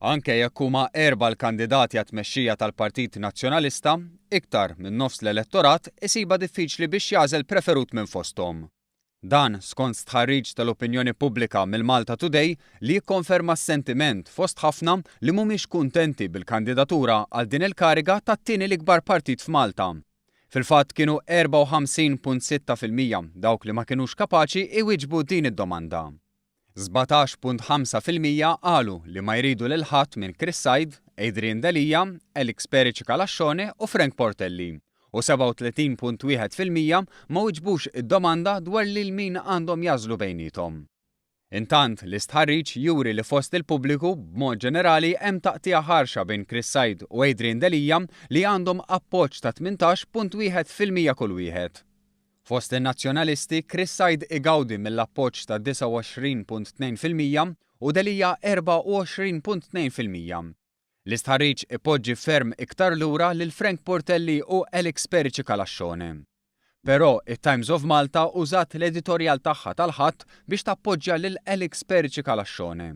Anke jekk huma erbgħa l-kandidati għat-tmexxija tal-Partit Nazzjonalista, iktar minn nofs l-elettorat isibha diffiċli biex jagħżel preferut minn fosthom. Dan skont stħarriġ tal-opinjoni pubblika mill-Malta Today li jikkonferma s-sentiment fost ħafna li mhumiex kuntenti bil-kandidatura għal din il-kariga tat-tieni l-ikbar partit f'Malta. Fil-fatt kienu 54.6% dawk li ma kinux kapaċi iwieġbu din id-domanda. 17.5% qalu li ma jridu lil ħadd minn Chris Said, Adrian Delia, Alex Perici Calascione u Frank Portelli, u 37.1% ma wiġbux id-domanda dwar lil min għandhom jagħżlu bejniethom. Intant, l-istħarriġ juri li fost il-pubbliku, b'mod ġenerali hemm taqtigħa ħarxa bejn Chris Said u Adrian Delia li għandhom appoġġ ta' 18.1% kull wieħed. Fost in-Nazzjonalisti, Chris Said igawdi mill-appoġġ ta' 29.2% u Delia 24.2%. L-istħarriġ ipoġġi ferm iktar lura lil Frank Portelli u Alex Perici Calascione. Però, it-Times of Malta użat l-editorjal tagħha tal-Ħadd biex tappoġġja lil Alex Perici Calascione.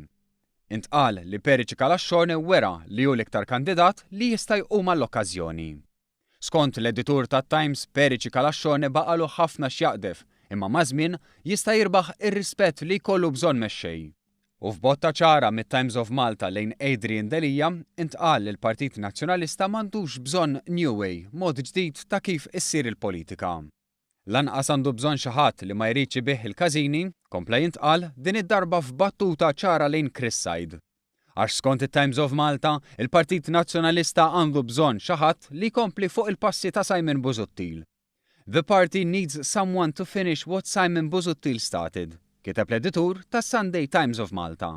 Intqal li Perici Calascione wera li hu l-iktar kandidat li jista' jqum għall-okkażjoni. Skont l-editur tat-Times, Perici Calascione baqagħlu ħafna x'jaqdef, imma maż-żmien jista' jirbaħ ir-rispett li jkollu bżonn mexxej. U f'botta ċara mit-Times of Malta lejn Adrian Delia, intqal li l-Partit Nazzjonalista m'għandux bżonn new way, mod ġdid ta' kif issir il-politika. Lanqas għandu bżonn xi ħadd li ma jridx ibigħ il-każini, kompla jintqal, din id-darba f'battuta ċara lejn Chris Said. Għax skont it-Times of Malta, il-Partit Nazzjonalista għandu bżonn xi ħadd li jkompli fuq il-passi ta' Simon Busuttil. The party needs someone to finish what Simon Busuttil started, kiteb l-editur tas-Sunday Times of Malta.